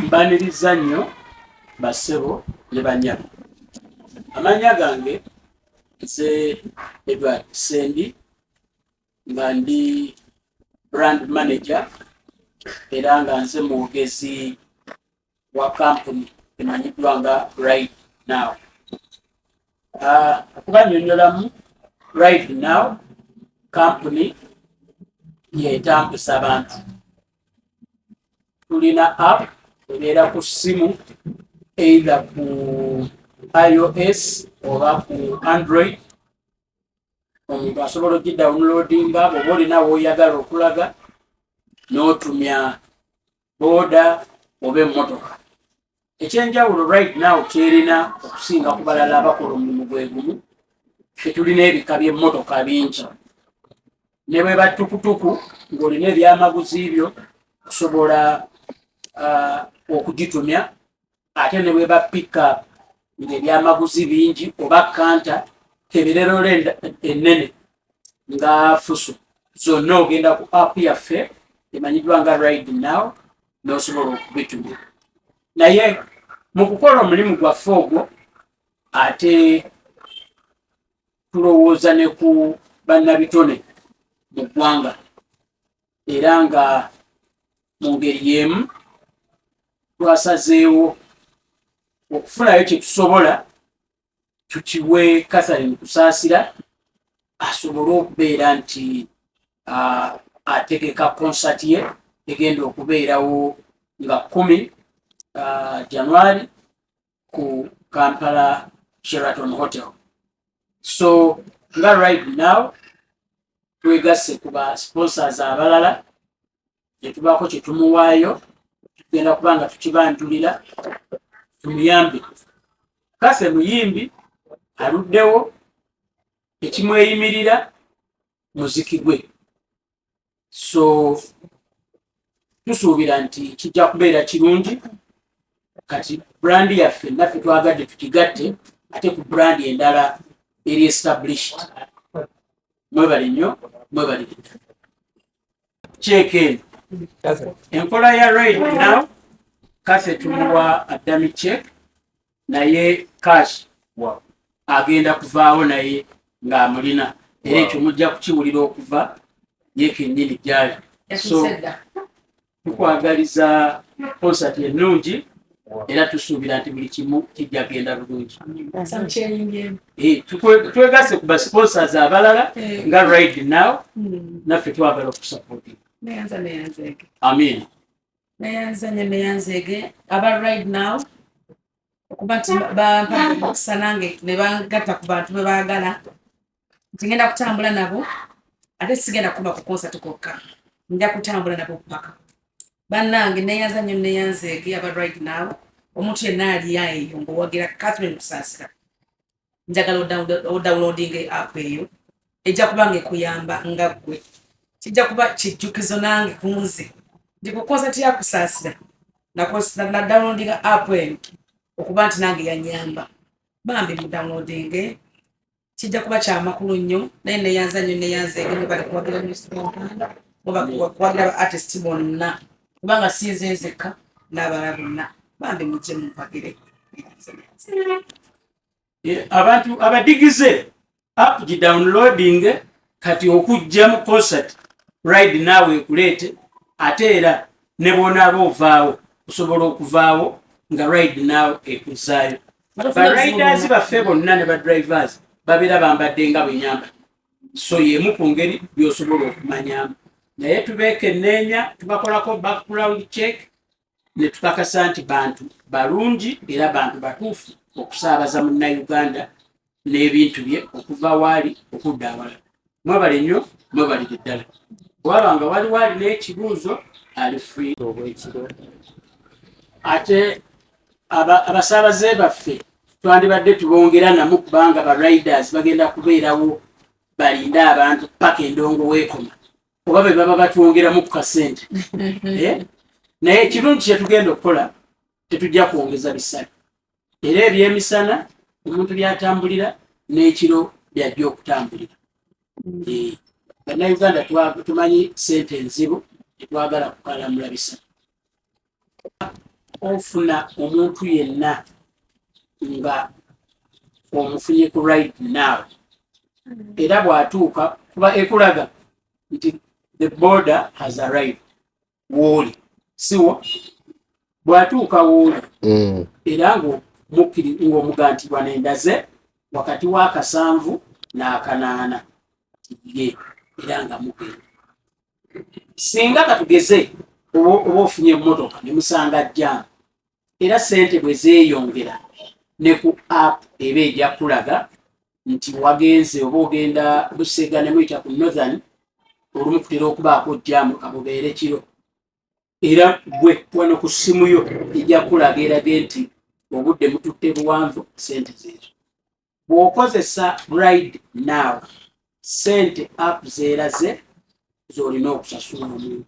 Mbaniriza nnyo bassebo ne bannyabo. Amannya gange nze Edward Sendi, nga ndi brand manager era nga nze mwogezi wa kampuni emanyiddwa nga Ride Now. Okubannyonnyolamu, Ride Now kampuni yetambuza abantu. Tulina app ebeera ku ssimu, either ku iOS oba ku Android. Omuntu asobola ogidownloadinga. Bw'oba olina w'oyagala okulaga, n'otumya booda oba emmotoka. Ekyenjawulo Ride Now kyerina okusinga ku balala abakola omulimu gwe gumu, ffe tulina ebika by'emmotoka bingi. Ne bwe batukutuku ng'olina ebyamaguzi byo, osobola okugitumya. Ate ne bweba pickup ng'ebyamaguzi bingi oba Canter, kebererole ennene nga Fuso, zonna ogenda ku app yaffe emanyiddwa nga Ride Now n'osobola okubitumya. Naye mu kukola omulimu gwaffe ogwo, ate tulowooza ne ku bannabitone mu ggwanga. Era nga mu ngeri y'emu twasazeewo okufunayo kye tusobola tukiwe Catherine Kusaasira asobole okubeera nti ategeka concert ye egenda okubeerawo nga 10 January ku Kampala Sheraton Hotel. So nga Ride Now twegasse ku ba sponsors abalala netubaako kyetumuwaayo. Tugenda kuba nga tukibanjulira, tumuyambe. Kase muyimbi aluddewo, ekimweyimirira muziki gwe, so tusuubira nti kijja kubeera kirungi. Kati brand yaffe naffe twagadde tukigatte ate ku brand endala eri established. Mwebale nnyo, mwebalire ddala. Cheque eno, enkola ya Ride Now, Kathe tumuwa a dummy check, naye cash agenda kuvaawo naye ng'amulina, era ekyo mujja kukiwulira okuva ye kennyini gyali. So tukwagaliza concert ennungi era tusuubira nti buli kimu kijja genda bulungi. Twegasse ku basponsors abalala nga Ride Now, naffe twagala okusupportinga. Neyanza, neyanzege. Amin. Neyanza nnyo, neyanzege aba Ride Now okuba nti bampa omukisa nange ne bangatta ku bantu be baagala nti ngenda kutambula nabo. Ate sigenda kuba ku concert kwokka, nja kutambula nabo paka. Bannange, neyanza nnyo, neyanzeege aba Ride Now. Omuntu yenna ali eyo ng'owagira Catherine Kusaasira, njagala odownloading app eyo, ejja kuba nga ekuyamba nga ggwe. Kijja kuba kijjukizo nange kunze ndi ku concert ya Kusaasira na downloadinga app eno okuba nti nange yanyamba. Bambi mu downloading, kijja kuba kyamakulu nnyo. Naye neyanza nnyo, neyanzeege. Mwebale kuwagira music wa Uganda, mwebale kuwagira ba artist bonna, kubanga sinze nzekka, n'abalala bonna. Bambi mujje mumpagire. Neyanza, neyanza. Abantu abadigize, app gidownloading. Kati okujja mu concert, Ride Now ekuleete. Ate era ne bwonaaba ovaawo, osobola okuvaawo nga Ride Now ekuzaayo. Bariders baffe bonna ne badrivers babeera bambadde nga bwenyamba, so yemu ku ngeri byosobola okumanyamu. Naye tubeekenneenya, tubakolako background check ne tukakasa nti bantu balungi era bantu batuufu okusaabaza munnayuganda n'ebintu bye okuva waali okudda awalala. Mwebale nnyo, mwebalire ddala. Bwaba nga waliwo alina ekibuuzo, ali free. Obwekiro. Ate abasaabaze baffe twandibadde tubongera namu, kubanga ba riders bagenda kubeerawo balinde abantu paka endongo weekoma, oba be baba batwongeramu ku kasente. Eh? Naye ekirungi kyetugenda okukola, tetujja kwongeza bisale, era ebyemisana omuntu byatambulira n'ekiro byajja okutambulira. Bannayuganda tumanyi sente enzibu, tetwagala kukalamula bisale. Ofuna omuntu yenna nga omufunye ku Ride Now, era bw'atuuka kuba ekulaga nti the boda has arrived wooli, siwo? Bw'atuuka wooli, era ng'omuga nti wano endaze wakati w'akasanvu n'akanaana ye, era nga mugenda. Singa katugeze oba ofunye emmotoka ne musanga jam, era sente bwe zeeyongera ne ku app eba ejja kulaga nti wagenze oba ogenda Busega ne muyita ku Northern, olumu kutera okubaako jam kabubeere kiro, era gwe wano ku ssimu yo ejja kulaga erage nti obudde mututte buwanvu, sente zeezo. Bw'okozesa Ride Now, sente app zeeraze z'olina okusasula omuntu.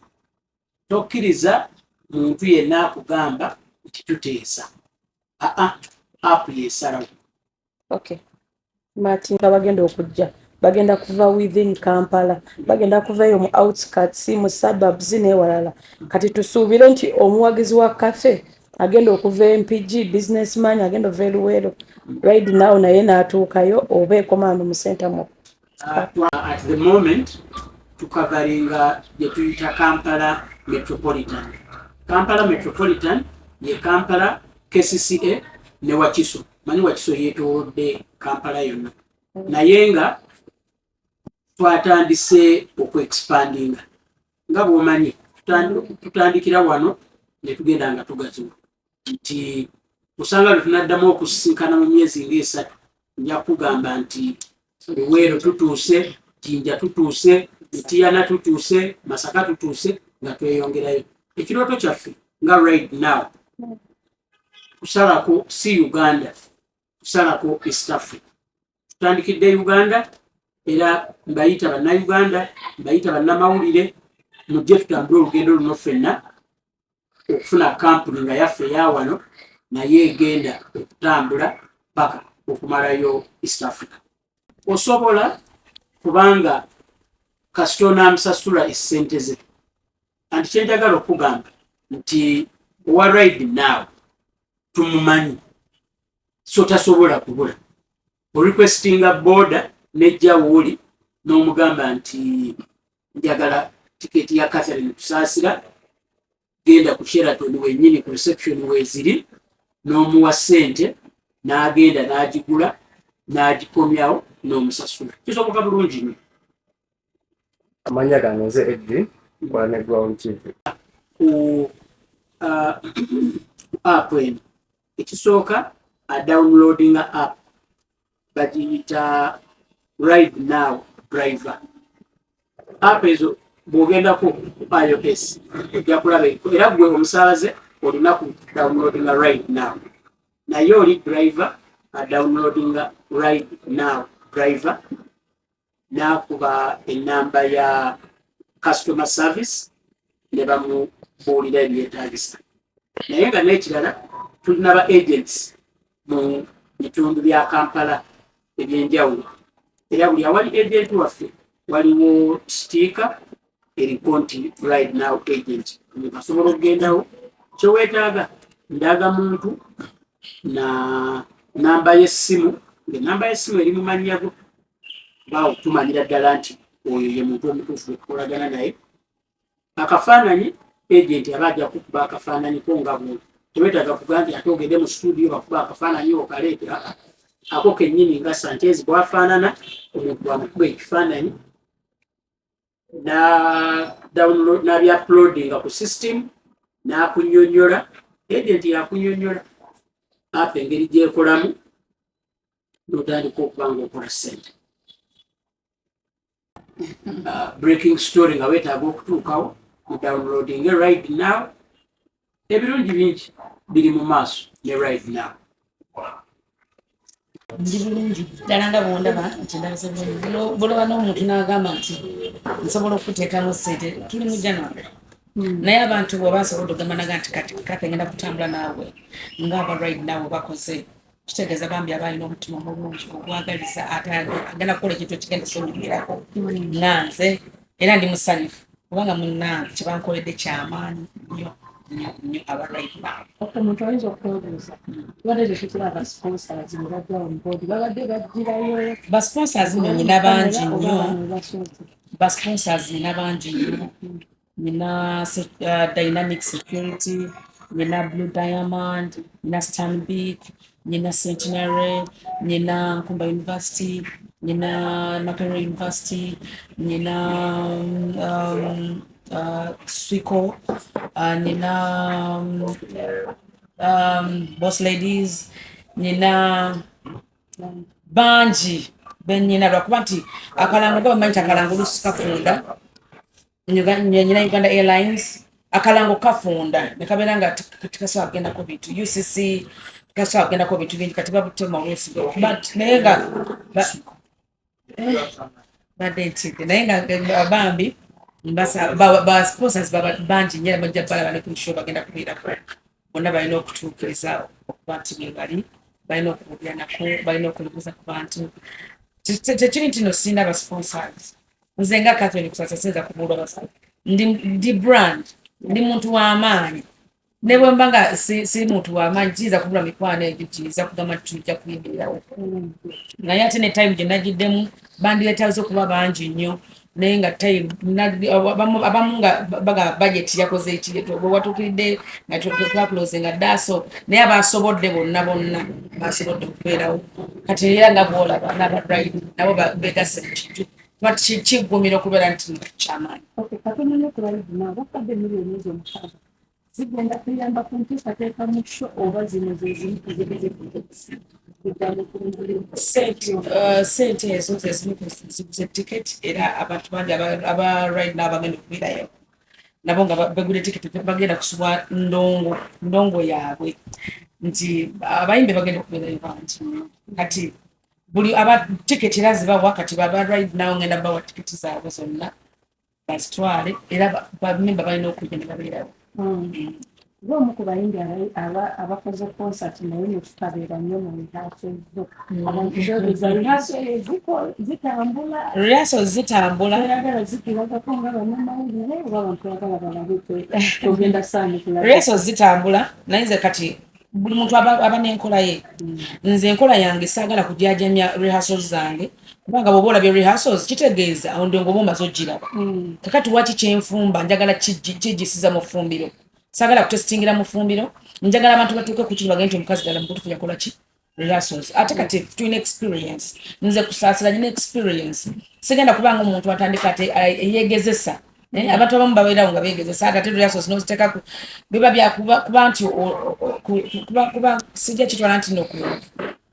Tokkiriza muntu yenna akugamba nti tuteesa. Aa, app yesalawo. Okay. Martin, bagenda okujja bagenda kuva within Kampala, bagenda kuva eyo mu outskirts, mu suburbs n'ewalala. Kati tusuubire nti omuwagizi wa Kathy agenda okuva Mpigi, businessman agenda ova eruweero, Ride Now naye n'atuukayo, oba ekomando mu center mu? At the moment tucoveringa gye tuyita Kampala Metropolitan. Kampala Metropolitan ye Kampala, KCCA ne Wakiso. Manyi Wakiso yeetoolodde Kampala yonna, naye nga twatandise okuexpandinga. Nga bw'omanyi, tutandikira wano ne tugenda nga tugaziwa, nti osanga lwe tunaddamu okusisinkana mu myezi ng'esatu, nja kugamba nti Luweero tutuuse, Jinja tutuuse, Mityana tutuuse, Masaka tutuuse, nga tweyongerayo. Ekirooto kyaffe nga Ride Now kusalako si Uganda, kusalako East Africa. Tutandikidde Uganda, era mbayita Bannayuganda, mbayita bannamawulire, mujje tutambule olugendo luno ffenna okufuna kampuni nga yaffe eyawano, naye egenda okutambula paka okumalayo East Africa. Osobola, kubanga kasita onaamusasula essente ze. Anti kyenjagala okugamba nti owa Ride Now tumumanyi, so tasobola kubula. Orequestinga boda nejja wooli n'omugamba nti njagala tiketi ya Catherine Kusaasira, genda ku Sheraton wennyini, ku reception weeziri, n'omuwa ssente n'agenda n'agigula n'agikomyawo n'omusasula. Kisoboka bulungi nnyo. Amannya gange nze Edwin, nkola ne Ground TV. Ku app eno, ekisooka adownloadinga app, bagiyita Ride Now Driver app. Ezo bw'ogendako ku iOS ojja kulaba, era gwe omusaabaze olina ku downloadinga Ride Now, naye oli driver adownloadinga Ride Now Driver, n'akuba enamba ya customer service ne bamubuulira ebyetaagisa. Naye nga n'ekirala, tulina ba agents mu bitundu bya Kampala ebyenjawulo, era buli awali agent waffe waliwo sticker eriko nti Ride Now agent. Omuntu asobola okugendawo, kyeweetaaga ndaga muntu na namba y'essimu, ng'enamba y'essimu eri mu mannya go, baawo tumanyira ddala nti oyo ye muntu omutuufu bwetukolagana naye. Akafaananyi, agent aba ajja kukuba akafaananyi ko nga bwoli. Tewetaaga kuga nti ate ogende mu studio bakuba akafaananyi okaleete. Aa, ako kennyini nga Sanchez bwafaanana, omuntu bwamukuba ekifaananyi na download n'abyuploadinga ku system, n'akunyonyola, agent yakunyonyola app engeri gyekolamu, n'otandika okuba nga okola ssente. Breaking story nga weetaaga okutuukawo, mu downloading Ride Now. Ebirungi bingi biri mu maaso ne Ride Now. Ndi bulungi ddala nga bwondaba nti ndabise bulungi. Buloba n'omuntu n'agamba nti nsobola okuteekamu ssente, tuli mu January, naye abantu bwe basobodde okugamba naga nti kati kate ngenda kutambula naawe ng'aba Ride Now bakoze, kitegeeza bambi aba alina omutima omulungi ogwagaliza, ate agenda kukola ekintu ekigenda okwenyumirako nga nze. Era ndi musanyufu kubanga munnange kyebankoledde kyamaanyi nnyo. Nnyo nnyo aba Right Now. Omuntu ayinza okwebuuza, tubadde tetukiraba sponsors ne bajja on board, babadde bajjirayo? Ba sponsors nno nyina bangi nnyo. Basoose. Ba sponsors nina bangi nnyo. Nina Dynamic Security, nina Blue Diamond, nina Stanbic, nina Centenary, nina Nkumba University, nina Makerere University, nina Swico, nina Boss Ladies, nina bangi benyina, lwakuba nti akalango ga bamanyi nti akalango olusi kafunda. Nyina Uganda Airlines. Akalango kafunda ne kabeera nga tekasobola kugendako bintu, UCC tekasobola kugendako bintu bingi, kati babutema olusi, but naye nga badde ntidde, naye nga bambi ba sponsors baba bangi nnyo, era bajja balaba ne ku show bagenda kubeerako bonna. Balina okutuukiriza okuba nti bwe bali balina okuwulira nako, balina okulibuza ku bantu. Tekiri nti no sirina ba sponsors. Nze nga Catherine Kusasa sinza kubuulwa basajja. Ndi brand, ndi muntu w'amaanyi. Ne bwe mba nga si muntu w'amaanyi, kiyinza kubula mikwano egyo, kiyinza kugamba nti tujja kuyimirirawo, naye ate ne time gye nagiddemu bandireetaze okuba bangi nnyo, naye nga time abamu nga bagamba budget yakoze eki, bwe watuukiridde nga twakulozinga dda. So naye abasobodde bonna bonna basobodde okubeerawo. Kati era nga bwolaba n'aba Right nabo begasse mu kintu, kuba kiggumira okubeera nti kyamaanyi. Okay, katono nnyo ku Right Now, bakadde 6 million zigenda kuyamba ku nteekateeka mu show, oba zino ze zimu ku zigeze Sente ezo zezimu ku ziguze ticket, era abantu bangi aba Right Now bagenda okubeerayo nabo nga bagula ticket bagenda kusubwa ndongo ndongo yaabwe nti abayimbi bagenda okubeerayo bangi. Kati buli aba ticket era zibawa, kati baba Right Now ngenda bawa ticket zaabwe zonna bazitwale, era bamemba balina okujja ne babeerawo. Oba omu ku bayimbi abakoze concert naye ne tutabeera nnyo mu rehearsal zo, abantu beebuuza, rehearsal zitambula? Rehearsal zitambula. Toyagala zikiragako nga bannamawulire, oba abantu bagala balabe togenda saanikula? Rehearsal zitambula, naye nze kati buli muntu aba n'enkola ye. Nze enkola yange saagala kujajamya rehearsals zange, kubanga bw'oba olabye rehearsals kitegeeza awo ndongo oba omaze ogiraba. Kakati waki kyenfumba njagala kijjisiza mu ffumbiro, saagala kutesitingira mu ffumbiro. Njagala abantu batuuke ku kiri bagende nti omukazi ddala mubutuufu yakola ki rehearsals. Ate kati tulina experience, nze Kusaasira nyina experience, sigenda kubanga omuntu atandika ate yeegezesa. Abantu abamu babeerawo nga beegezesa, ate rehearsals noziteeka biba byakuba kuba nti kuba sijja kitwala nti no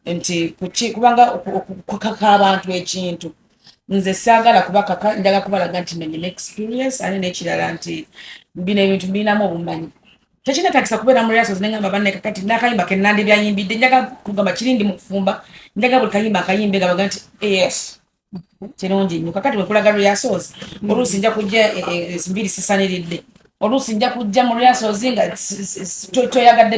nti kubanga okukaka abantu ekintu. Nze saagala kubakaka, njagala kubalaga nti no nyina experience. Ate n'ekirala nti bino ebintu mbirinamu obumanyi, tekinetagisa kubeera mu rehearsals nengamba banne kakati n'akayimba ke nandibyayimbidde. Njagala kugamba kiri ndi mu kufumba, njagala buli kayimba akayimbe nga baga nti yes, kirungi nnyo. Kakati bwe nkulaga rehearsals, oluusi nja kujja mbiri sisaniridde, oluusi nja kujja mu rehearsals nga toyagadde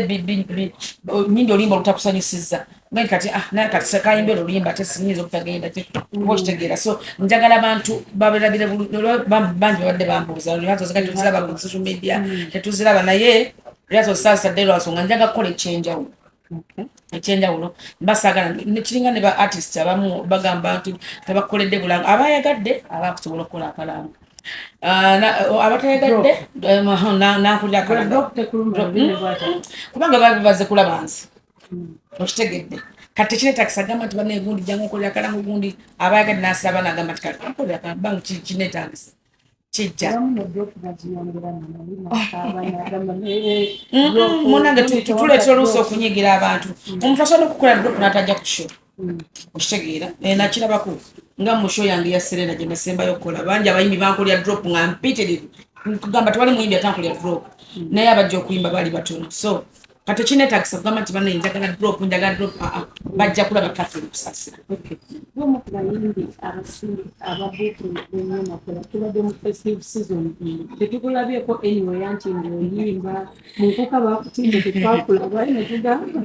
nyindi oluyimba olutakusanyusizza. Nti kati ah, naye kati kayimba olwo oluyimba ate sinyinza obutagenda, oba okitegeera. So njagala abantu baberabire bangi babadde bambuuza rehearsals kati tuziraba ku social media? Tetuziraba, naye rehearsals saasadde lwansonga njagala kukola ekyenjawulo. Ekyenjawulo mbasaagala kiringa ne ba artist abamu bagamba nti tebakoledde bulango, abayagadde abakusobola okukola akalango, abatayagadde nankulira akalango kubanga babaze kulaba nze, okitegedde. Kati tekineetagisa gamba nti banne gundi jangu okolera akalango gundi, abayagadde nasaba nagamba nti kale nkolera akalango, kineetagisa kijja. Munange tuleetera oluusi okunyigira abantu. Omuntu asobola okukola drop n'atajja ku show, okitegeera. Nakirabako nga mu show yange ya Serena gye nasembayo okukola, bangi abayimbi bankolera drop nga mpitirivu, kugamba tewali muyimbi atankolera drop, naye abajja okuyimba baali batono. So kati tekinetagisa kugamba nti banaye njagala drop, njagala drop. Aa, bajja kulaba Catherine Kusasira. Bomu ku bayimbi abasinga ababuukinga ennyo, tubadde mu festive season, tetukulabyeko anyway nti ng'oyimba mu nkuka, bakutimbe tetwakulaba netugamba.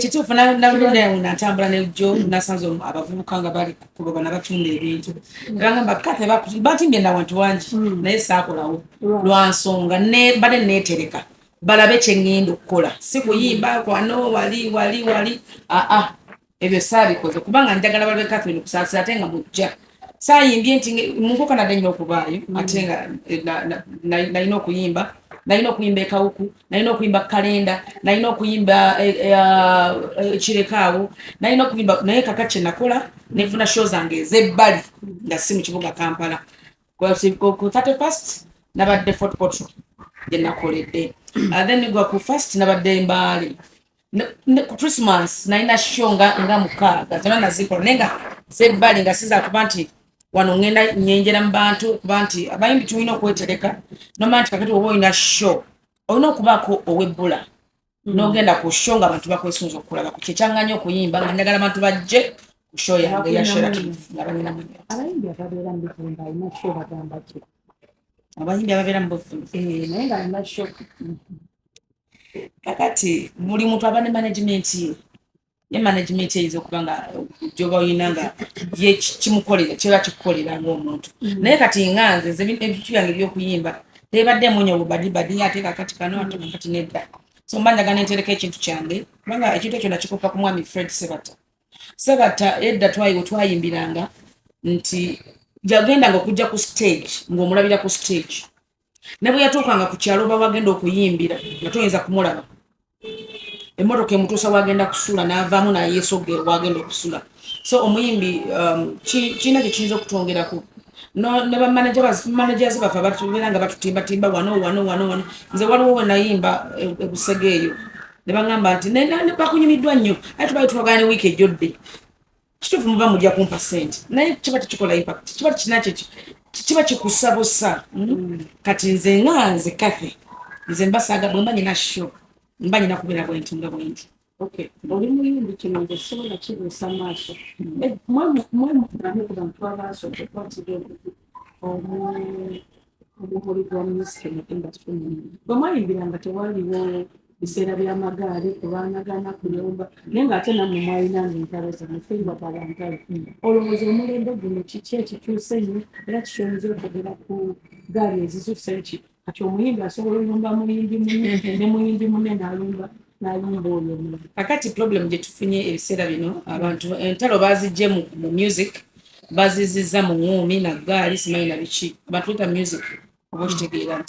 Kituufu, nabudde natambula nejjo nasanze abavubuka nga bali kukuba bana batunda ebintu, bagamba Kathe batimbye nawantu wangi, naye saakolawo lwa nsonga badde neetereka. Balabe kye ŋŋenda okukola, si kuyimba kwano wali wali wali, aa, ebyo saabikoze kubanga njagala balabe Catherine Kusaasira ate nga mujja. Saayimbye nti mu nkuka nadde nyina okubaayo, ate nga nalina okuyimba, nalina okuyimba ekawuku, nalina okuyimba kalenda, nalina okuyimba ekirekaawo, nalina okuyimba. Naye kaka kye nakola, nenfuna show zange ez'ebbali nga si mu kibuga Kampala. Ku 31st nabadde Fort Portal gye nakoledde. Then gwa ku first nabadde Mbaale. Ku Christmas nalina show nga 6 zonna nazikola, naye nga zebbali, nga sizakuba nti wano ngenda nyenjera mu bantu, kuba nti abayimbi tulina okwetereka. Nomanya nti kakati oba olina show, olina okubaako ow'ebbula n'ogenda ku show nga abantu bakwesunza okulaba ku kyekyanganya okuyimba, nga njagala abantu bajje ku show yange eya Sheraton nga banyina mu. Abayimbi ababeera mu bivumba alina show bagamba ki? Abayimbi ababeera mu buvumba? Eh, naye nga alina show. Kakati buli muntu aba ne management ye, ye management eyinza okuba nga gyoba olina nga ye kimukolera, kiba kikukolera ng'omuntu. Naye kati nga nze ebintu byange ebyokuyimba tebaddemu nnyo bubadibadi, ate kakati kano, ate kakati nedda. So mba njagala nentereka ekintu kyange, kubanga ekintu ekyo nakikopa ku mwami Fred Sebata. Sebata edda we twayimbiranga nti yagendanga okujja ku stage ng'omulabira ku stage, ne bwe yatuukanga ku kyalo oba wagenda okuyimbira nga toyinza kumulaba. Emmotoka emutuusa wagenda kusula, n'avaamu nayeesogga wagenda okusula. So omuyimbi kirina kye kiyinza okutwongerako. Ne bamanagers baffe abatubeera nga batutimbatimba wano wano wano wano. Nze waliwo we nayimba ebusega eyo ne baŋŋamba nti bakunyumiddwa nnyo, aye tubali twagala ne wiiki ejjodde. Kituufu muba mujja kumpa sente, naye kiba tekikola impact, kiba tekirina kiba kikusabusa. Kati nze nga nze Kathy, nze mbasaaga bwe mba nyina show, mba nyina kubeera bwenti nga bwenti. Okay, oli muyimbi, kino nze sobola kibuusa maaso. Mwe ku bantu abasooka okwatibwa omumuli gwa music mu industry. Bwe mwayimbiranga tewaliwo biseera by'amagaali kulwanagana, kuyomba, naye ng'ate nammwe mwalinanga entalo zammwe, feriwataba ntalo. Olowooza omulembe guno kiki ekikyuse nnyo, era kiki oyinza okwogera ku gaali ezisusse nti kati omuyimbi asobola olumba muyimbi munne, ne muyimbi munne n'alumba oyo omulala? Kakati problem gye tufunye ebiseera bino, abantu entalo bazigye mu music, bazizizza mu ŋŋuumi na ggaali, simanyi na biki. Abantu leta music oba okitegeera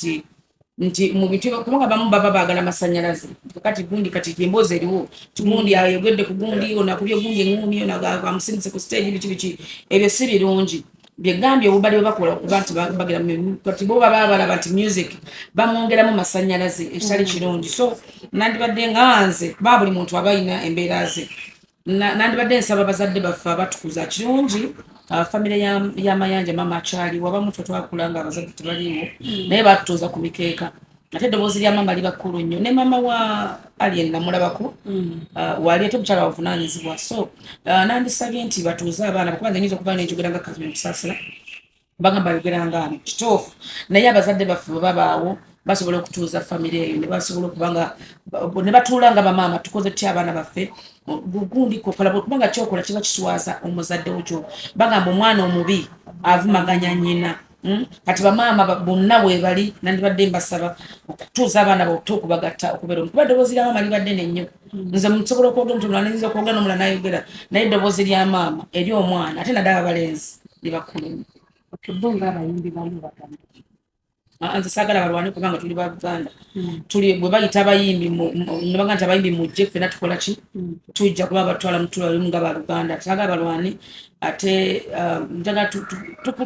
nti mu bintu, kubanga abamu baba baagala masannyalaze. Kati gundi, kati emboozi eriwo ti gundi ayogedde ku gundi, ono akubye gundi eŋŋuumi, ono amusindise ku stage, biki biki. Ebyo si birungi byegambye obubali bwe bakola, okuba nti bagera kati bo baba balaba nti music bamwongeramu masannyalaze, ekitali kirungi. So nandibadde nga nze, ba buli muntu aba alina embeera ze. Nandibadde nsaba bazadde baffe abatukuza kirungi, famire y'amayanja, mama akyaliwo, abamu ffe twakula nga abazadde tebaliiwo, naye batutuuza ku mikeeka, ate eddoboozi lya maama liba kkulu nnyo. Ne maama wa Alien namulabako, wali ate omukyala wavunaanyizibwa. So nandisabye nti batuuze abaana, kuba nze nyinza okuba nenjogera nga Kazimwe Musaasira, bagamba ayogera nga ano, kituufu, naye abazadde baffe bwe babaawo basobola okutuuza famire eyo ne basobola okuba nga ne batuula nga bamaama, tukoze tutya abaana baffe gundi kokola, kubanga kyokola kiba kiswaza omuzadde wo. Kyo bagamba omwana omubi avumaganya nnyina. Kati bamaama bonna bwe bali, nandibadde mbasaba okutuuza abaana bato, okubagatta okubeera omu, kuba eddoboozi lya maama liba ddene nnyo. Nze nsobola okwogera omuntu omulala nayinza okwogera n'omulala nayogera, naye eddoboozi lya maama eri omwana, ate naddala abalenzi, liba kkulu nnyo. Okay, bo ng'abayimbi banno bagamba ki? Ah, nze saagala balwane, kubanga tuli ba Uganda. Tuli bwe bayita abayimbi ne bagamba nti abayimbi mujje ffenna tukola ki, tujja kuba batwala mutulalimu nga baluganda. Saagala balwane, ate njagala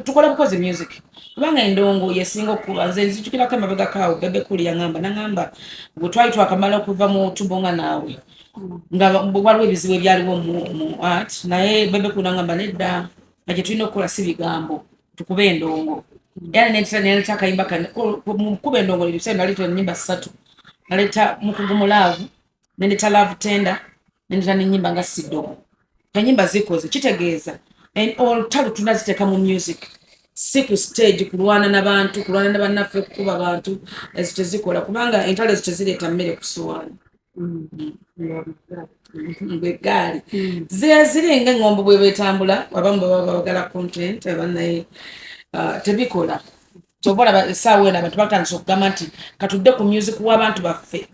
tukole bukozi music, kubanga endongo yesinga okuba. Nze nzijukirako emabegako awo Bebe Cool yaŋŋamba, naŋŋamba bwe twali twakamala okuva mu tubonga naawe nga waliwo ebizibu ebyaliwo mu art, naye Bebe Cool naŋŋamba nedda, nga kye tulina okukola si bigambo, tukube endongo. Era naleeta akayimba mukuba endongo. Ebiseera naleeta ennyimba 3: naleeta Mukugu mu Love, nendeta Love Tender, nendeta nenyimba nga Siddogo. Enyimba zikoze kitegeeza olutalo tunaziteeka mu music, si ku stage kulwana n'abantu, kulwana ne bannaffe, kukuba bantu. Ezo tezikola, kubanga entalo ezo tezireeta mmere ku sowaani. Bweggaali ziri nga eŋŋombo bwe beetambula, abamu baba bagala content, aba naye tebikola. Kyova olaba essaawa eno abantu batandise okugamba nti katudde ku music w'abantu baffe,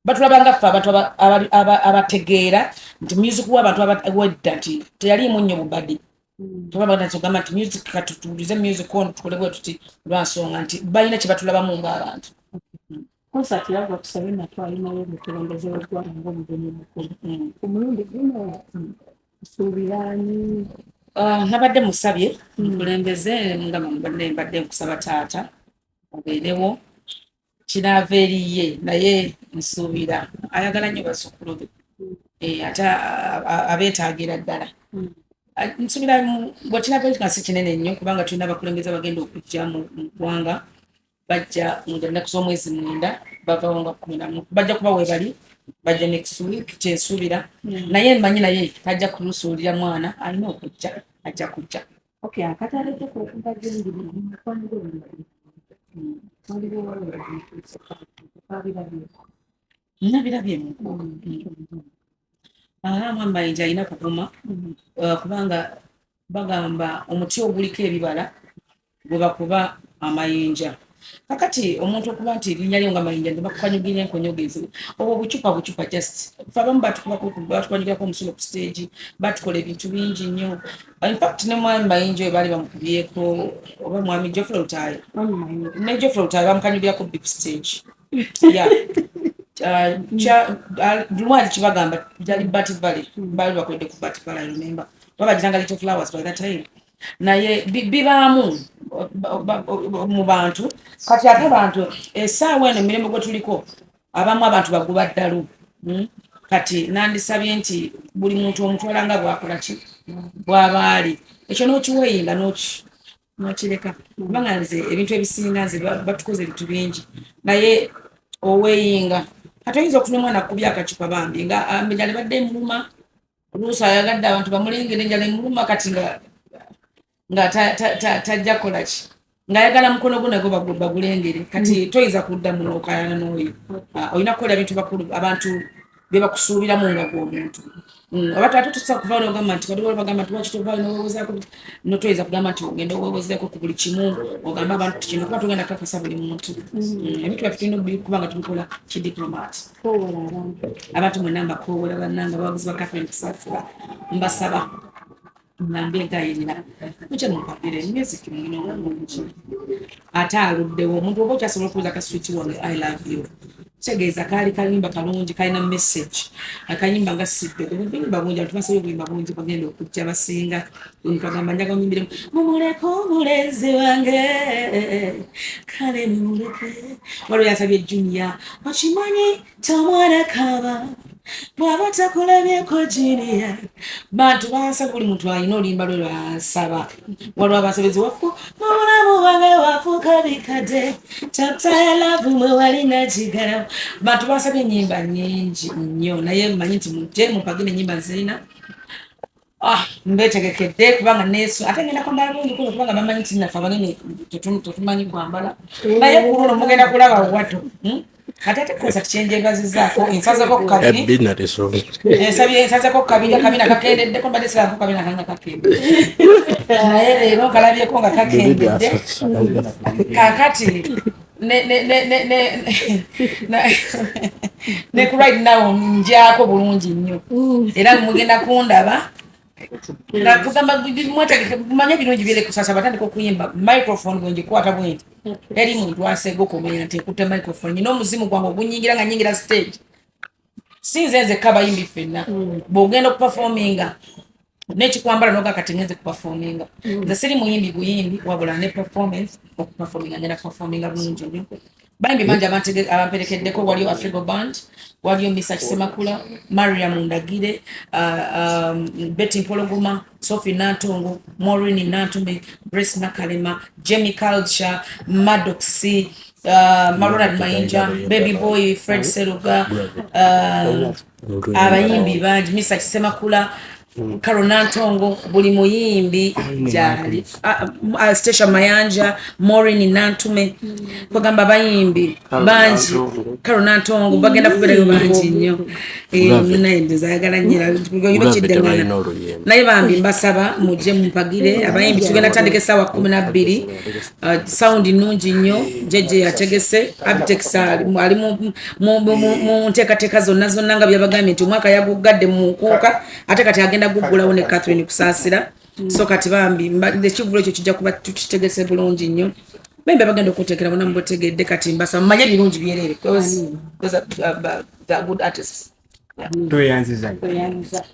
batulaba nga ffe abantu abategeera nti music w'abantu wedda nti teyaliimu nnyo bubadi. Toba batandise okugamba nti music katutuulize music ono tukole bwe tuti, lwansonga nti balina kye batulabamu ng'abantu. Concert yava tusabe natwalinayo omukulembeze w'eggwanga ng'omugenyi mukulu. Ku mulundi guno nsuubiraani? Ah, nabadde musabye mukulembeze nga mbadde nkusaba taata obeerewo, kinaava eri ye, naye nsuubira ayagala nnyo bazzukulu be. Ate abeetaagira ddala. Ah, nsuubira bwe kinaava eri nga si kinene nnyo, kubanga tulina abakulembeze abagenda okujja mu ggwanga, bajja nga ennaku z'omwezi 9, bavawo nga 11, bajja kuba weebali, bajja next week kyensuubira. Naye mmanyi naye tajja kumusuulira mwana, alina okujja, ajja kujja. Okay, akatale ke okuva gyendi mukwano gwe waliwo babirabye? Nabirabye mu mwami Mayinja alina kuguma, kubanga bagamba omuti oguliko ebibala gwe bakuba amayinja. Kakati omuntu okuba nti erinnya lyo nga Mayinja ne bakukanyugira enkonyogeezi, obwo bucupa bucupa, just fe abamu batukanyugirako omusulo ku stage, batukola ebintu bingi nnyo. In fact ne mwami Mayinja oyo baali bamukubyeko, oba mwami Geoffrey Lutaaya, ne Geoffrey Lutaaya bamukanyugirako big stage, yeah. Lwali kibagamba gyali Bat Valley, baali bakoledde ku Bat Valley, I remember oba bagiranga Little Flowers by that time. Naye bibaamu mu bantu. Kati ate abantu essaawa eno emirembe gwe tuliko, abamu abantu baguba ddalu. Kati nandisabye nti buli muntu omutwala nga bwakola ki, bw'aba ali, ekyo n'okiweeyinga n'okireka, kubanga nze ebintu ebisinga nze batukoze ebintu bingi, naye oweeyinga. Kati oyinza okufuna omwana akubya akacupa bambi nga enjala ebadde emuluma, oluusi ayagadde abantu bamulengere, enjala emuluma, kati nga tajja kukola ki, ng'ayagala mukono gwo nagwo bagulengere. Kati toyinza kudda muno okayana n'oyo. Ah, olina kukola ebintu bakulu abantu bye bakusuubiramu nga gw'omuntu. Oba ate tosobola kuvaayo n'ogamba nti kati bagamba nti lwaki tovaayo n'owewozaako, no toyinza kugamba nti ogenda owewozeeko ku buli kimu, ogambe abantu ti kino, kuba togenda kakasa buli muntu. Ebintu byaffe tulina okubikuba nga tubikola kidiplomat. Koowola abantu. Abantu mwenna mbakoowoola, bannanga abawagizi ba Catherine Kusasira, mbasaba nga mbeegayirira mujje mumpagire music mulina obulungi ate aluddewo. Omuntu oba okyasobola okubuuza ka "Sweet wange, I love you", kitegeeza kaali kayimba kalungi, kalina message, akayimba nga sidde obuyimba bungi. Abantu basabye obuyimba bungi, bagenda okujja basinga. Omuntu agamba njaga onyimbiremu "Mumuleke omulenzi wange", kale mumuleke. Waliwo yansabye "Junior", okimanyi tomwana kaba bw'aba takulabyeko Junior. Bantu bansaba, buli muntu alina oluyimba lwe lwansaba. Waliwo abansabezi wafu mu bulamu bwange, wafuuka bikadde, chapter ya love mwe walina kigala. Bantu bansabye ennyimba nnyingi nnyo, naye mmanyi nti mujje mupagire ennyimba nzirina. Ah, mbetegekedde kubanga nesu ate ngenda kwambala bulungi kuno, kubanga bamanyi nti naffe abanene tetumanyi kwambala, naye ku luno mugenda kulaba wato. Ate ate concert kyenjebazizaako ensazeko kabiri. Ebbina tesonga. Ensabye ensazeko kabiri, akabina kakendeddeko, mbadde sirako kabina kanga kakendedde, naye leero nkalabyeko nga kakendedde. Kakati ne ne ne ne ne ne ku right now njaako bulungi nnyo, era mugenda kundaba nga kugamba mwetegeke, mumanye ebirungi byere kusasa. Batandika okuyimba, microphone bwe ngikwata bwenti, teri muntu asenga okumanya nti ekutte microphone. Nyina omuzimu gwange ogunyingira nga nyingira stage, si nze nzekka, abayimbi ffenna. Bw'ogenda okuperforminga nekikwambala noga kati ngenze kuperforminga, nze siri muyimbi buyimbi, wabula ne performance, okuperforminga ngenda kuperforminga bulungi nnyo. Bayimbi bangi abamperekeddeko, waliyo Afrigo Band, waliyo Misa Kisemakula, Mariam Ndagire, Betty Mpologoma, Sophie Nantongo, Maureen Nantume, Grace Nakalema, Jamie Culture, Maddox, Maronald Mayinja, Baby Boy, Fred Seruga, abayimbi bangi, Misa Kisemakula. Carol Nantongo, buli muyimbi gyali, Stacia Mayanja, Maureen Nantume, kwegamba abayimbi bangi. Carol Nantongo bagenda kubeerayo bangi nnyo. Naye nze ayagala nnyo Ulave kiddangana. Tebalina oluyimba. Naye bambi mbasaba mujje mumpagire abayimbi. Tugenda tandika essaawa 12. Sound nnungi nnyo, JJ yategese, Abitex ali mu nteekateeka zonna zonna nga byabagambye nti omwaka yaguggadde mu nkuuka, ate kati agenda guggulawo ne Catherine Kusaasira. So kati bambi ekivvulo ekyo kijja kuba tukitegese bulungi nnyo. Bambi abagenda okuteekera bonna mubutegedde. Kati mbasaba mumanye ebirungi byereere because those are, they are good artists. Tweyanziza. Tweyanza.